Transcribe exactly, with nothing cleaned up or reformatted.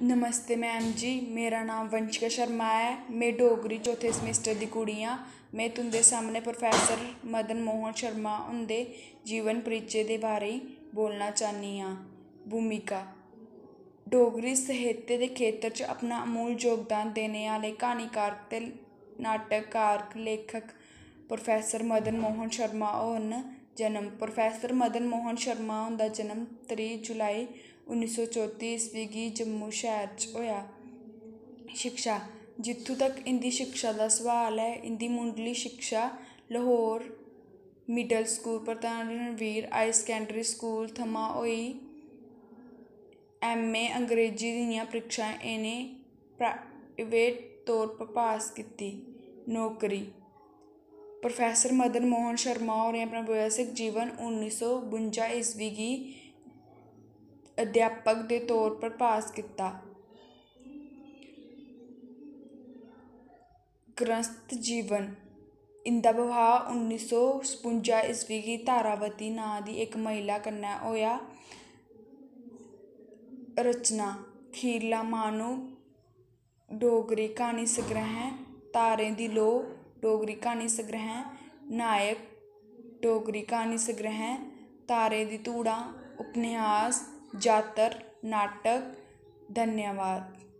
नमस्ते ma'am जी, मेरा नांऽ वंशिका शर्मा ऐ। में डोगरी चौथे समैस्टर दी कुड़ी आं। में तुं'दे सामनै प्रोफैसर मदन मोहन शर्मा हुंदे जीवन परिचे दे बारे च बोलना चाह्न्नी आं। भूमिका। डोगरी साहित्य दे खेतर च अपना अमूल योगदान देने आह्ले क्हानीकार ते नाटककार, लेखक प्रोफैसर मदन मोहन शर्मा होर न। जन्म। प्रोफैसर मदन मोहन शर्मा हुंदा जन्म त्रीह् जुलाई उन्नी सौ चौत्ती ईस्वी गी जम्मू शैह्र च होआ। शिक्षा। जित्थूं तक इं'दी शिक्षा दा सवाल ऐ, इं'दी मुंढली शिक्षा लाहौर मिडल स्कूल, प्रधान रणवीर हाई सकैंडरी स्कूल थमां होई। एम ए अंग्रेजी दियां परीक्षां इ'नें प्राइवेट तौर पर पास कीती। नौकरी। प्रोफैसर मदन मोहन शर्मा होरें अपना व्यावसायिक जीवन उन्नी सौ बुंजा ईस्वी गी अध्यापक दे तौर पर पास कीता। गृहस्थ जीवन। इं'दा विवाह उन्नी सौ सतुंजा ईस्वी गी तारावती नांऽ दी इक महिला कन्नै होआ। रचना। खीरला माह्नू डोगरी क्हानी संग्रैह, तारें दी लोऽ डोगरी क्हानी संग्रैह, नायक डोगरी क्हानी संग्रैह, तारें दी धूड़ां उपन्यास, जातर नाटक। धन्यवाद।